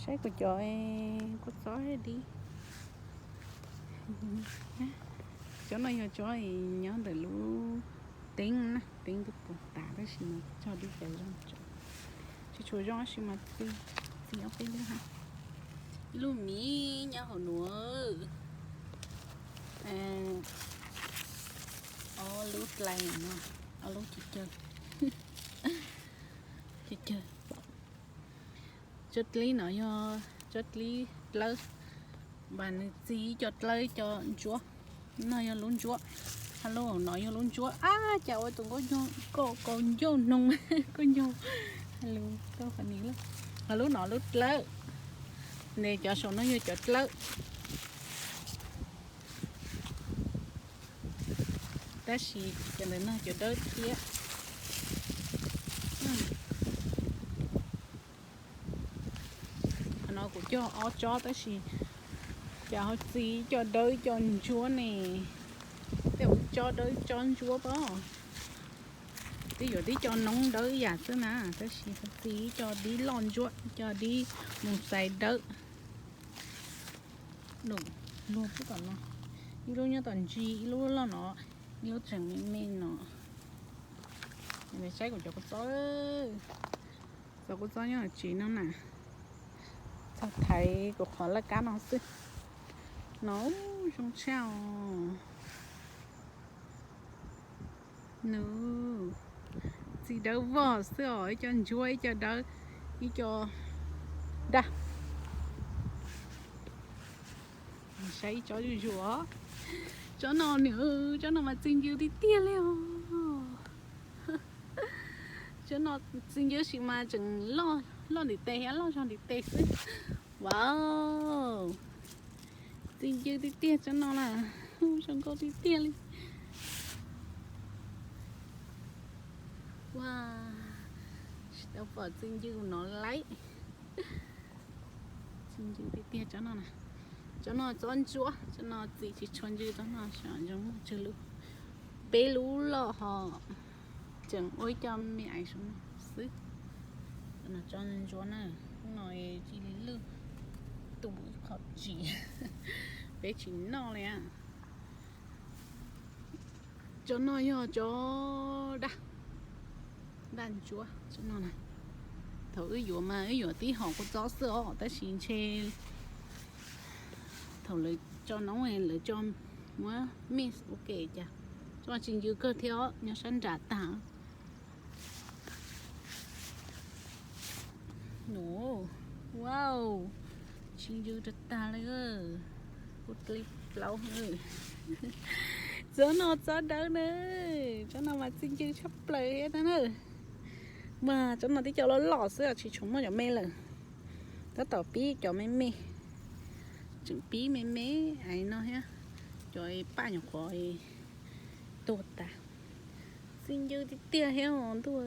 Saib kuv cov kua txob dib. Tsob no yog tsob nyob ntawm lub teeb na, teeb twb puas tas tab sis mas cog dib cov zoo tso. Tsis tshua zoo tab sis mas txi, txi ob peb lub ha. Ib lub miv nyob hauv nuav. Ob lub dlai no, ob lub cawg cawg. Cawg cawg. Tsob dlib no yog tsob dlib dlawb, mas nws txi ib co dlawb ib co ntsuab. No yog lub ntsuab, ha lub no yog lub ntsuab. Ab, cas ua tus nkauj nyoog, nkauj ncauj noog, nkauj nyoog, ha lub no lub dlawb, ne cov saum no yog cov dlawb. Tab sis cov ntawm no cov dawb thiab. Qhov no kuv cog ob tsob tab sis cas ho txi ib co dawb ib co ntsuab ne. Tej ua tsob dawb tsob ntsuab pob. Twb yuav tib co noob dawb ib yam xwb na, tab sis ho txi ib co dib loj ntsuab, ib co dib mus xais dawb. Num luag xwb tom no, ib lub nyob tom ntsis, ib lub loj no, ib lub tseem me me no. Saib kuv cov kua txob, cov kua txob nyob tsev no na, txog thaiv kuv qhov laj kab no xwb. No zoo tshaj os. Nws txi dawb vog xwb os, ib co ntsuab, ib co dawb, ib co daj. Saib ib tsob zuj zus os. Tsob no nws, tsob no mas txi ncw tiag tiag li os. Tsob no txi ncw sis mas tseem loj ntiv tes thiab, loj zog ntiv tes xwb. Wow, txi ncw tiag tiag tsob no na, zoo nkauj tiag tiag li. Wow, tsis tau pom txi ncw no laij. Txi ncw tiag tiag tsob no na. Tsob no tsob ntsuab, tsob no txi tsis tshua ncw, tsob no zoo muaj tsawg lub. Peb lub loj ho tseem ua ib co me aiv xwb. Tsob ntsuab na, hnub no cia li lwj tu ib qho tsis, peb tsis noj li. Tsob no yog tsob daj, daj ntsuab tsob no na. Thaum wb yuav mas wb yuav tib hom kua txob xwb os, tab sis ntshe thaum lawv tso noob lawv tso muab mix ua ke cas tsob txi ncw kawg thiab os, nyob sab nram tag. Nws, wow, txi ncw tag tag li. Kuv dlib plaub. Tsob no tsob dawb na, tsob no mas txi ncw tshaj plaws thiab na. Mas tsob no tib co loj loj xwb, tsis tshua muaj cov me lawm. Tab tom pib cov me me, tseem pib me me aiv no thiab. Cov paj nyuam qhuav tuag tas. Txi ncw tiag tiag thiab os ntuj.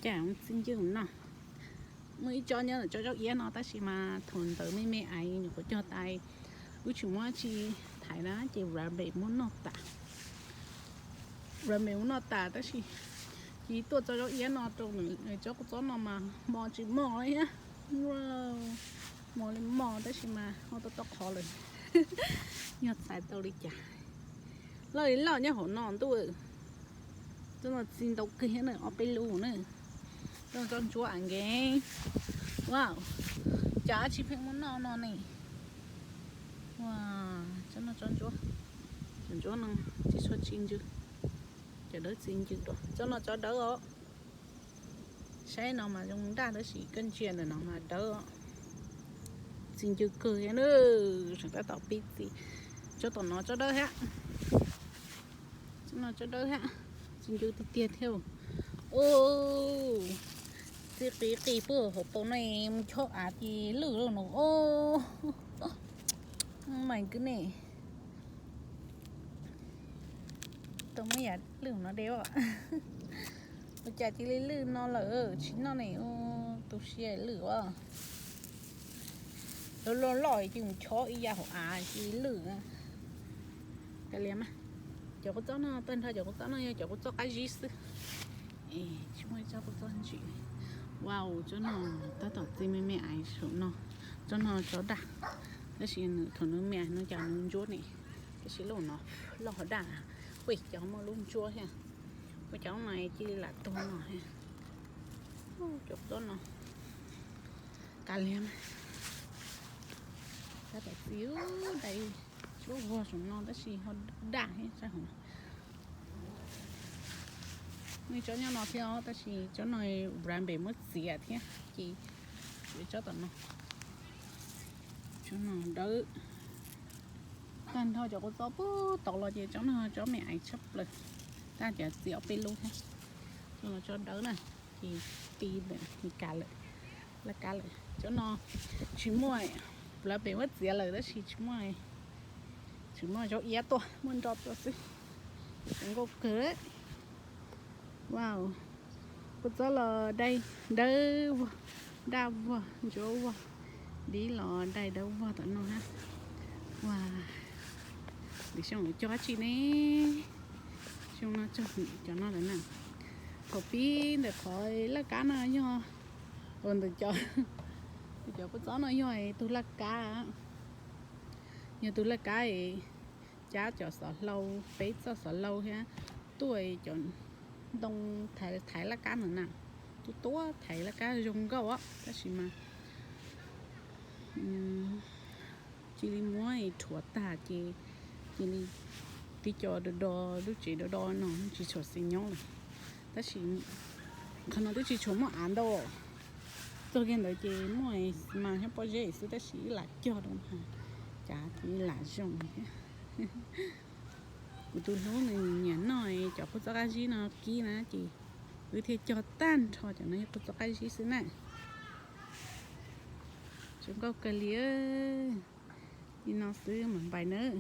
Cas txi ncw no. Muaj ib tsob nyob ntawm tsob zaub iab no tab sis mas thaum ntawd me me aiv nyuam qhuav cog tas, wb tsis muab tsi thaiv na ces rabbit muab noj tas. Rabbit muab noj tas tab sis cia li tuaj tsob zaub iab no rau nws, tsob kua txob no mas hmo tsis mos li thiab. Hmo li mos tab sis mas ho tau tau qhov lawm. Yog txhais tau li cas. Loj li loj nyob hauv no ntuj. Tsob no txi ntau kawg thiab na, ob peb lub na. Tsob no tsob ntsuab a nkev. Wow, cas dab tsi pheej muab noj no ne. Wow, tsob no tsob ntsuab. Cov ntsuab no tsis tshua txi ncw, cov dawb txi ncw dua. Tsob no tsob dawb os. Saib no mas zoo daj tab sis koj ntsia ntawm no mas dawb os. Txi ncw kawg thiab na, tseem tab tom pib txi. Tsob tom no tsob dawb thiab. Tsob no tsob dawb thiab, txi ncw tiag tiag thiab. Txi qis qis puag hauv paus no mus chob av ces lwj lawm no. Mas kwv ne, tau muab yam lwj no de os. Ua cas cia li lwj no lawm, tsis noj ne, tu siab lwj as. Loj loj ces mus chob ib yam hauv av cia li lwj. Kav liam mas, cov kua txob no tag nrho cov kua txob no yog cov kua txob qab zib xwb. Tsis muaj ib tsob kua txob ntsim li. Wow, tsob no tab tom txi me me aiv saum no. Tsob no tsob daj, tab sis nws thaum nws me aiv no cas nws ntsuab ne, tab sis lub no loj daj, ua cas muaj lub ntsuab thiab. Ua cas lub no cia li lam tuag no thiab. Cov tsob no kav liam, tab tom txi dai tsuab vog saum no tab sis ho daj thiab sab hauv no. Muaj ib tsob nyob no thiab os, tab sis tsob no npam npem muab txiav thiab ces tsuas tsob tom no. Tsob no dawb tag nrho cov kua txob puag tod los ces tsob no tsob me aiv tshaj plaws, tab sis txiav ob peb lub thiab. Tsob no tsob dawb na, ces ti ntawm Mes Kas lawm, laj kab lawm. Tsob no tsis muaj, npam npem muab txiav lawm tab sis tsis muaj, tsis muaj zaub iab tuaj, muaj nro tuaj xwb. Zoo nkauj kawg. Wow, kua txob los dai dawb vog, daj vog, ntsuab vog, dib los dai dawb vog tom no na. Ua, lwm xyoo cog dab tsi ne? Xyoo no cog cov no lawm na. Thaum pib ntawm qhov laj kab no yog, ntawm cov, ntawm cov kua txob no yog tus laj kab, yog tus laj kab cab cov xov hlau, peb txoj xov hlau thiab tuaj cov ntoo thaiv laj kab no na. Tuaj tuaj thaiv laj kab zoo nkauj os, tab sis mas cia li muab rhuav tag ces cia li tib co do do, lub tsev do do no tsis tshua xis nyob lawm. Tab sis qhov no twb tsis tshua muaj av ntau, txog kiag ntawd ces muaj xis mas thiab pob zeb xwb tab sis wb lam cog rau mas cas cia li lam zoo thiab. Kuv tus hlub nws nyiam noj cov kua txob qab zib no kib na ces wb thiaj cog tag nrho cov no yog kua txob qab zib xwb na. Zoo nkauj kawg li. Li no xwb mas npais nawb.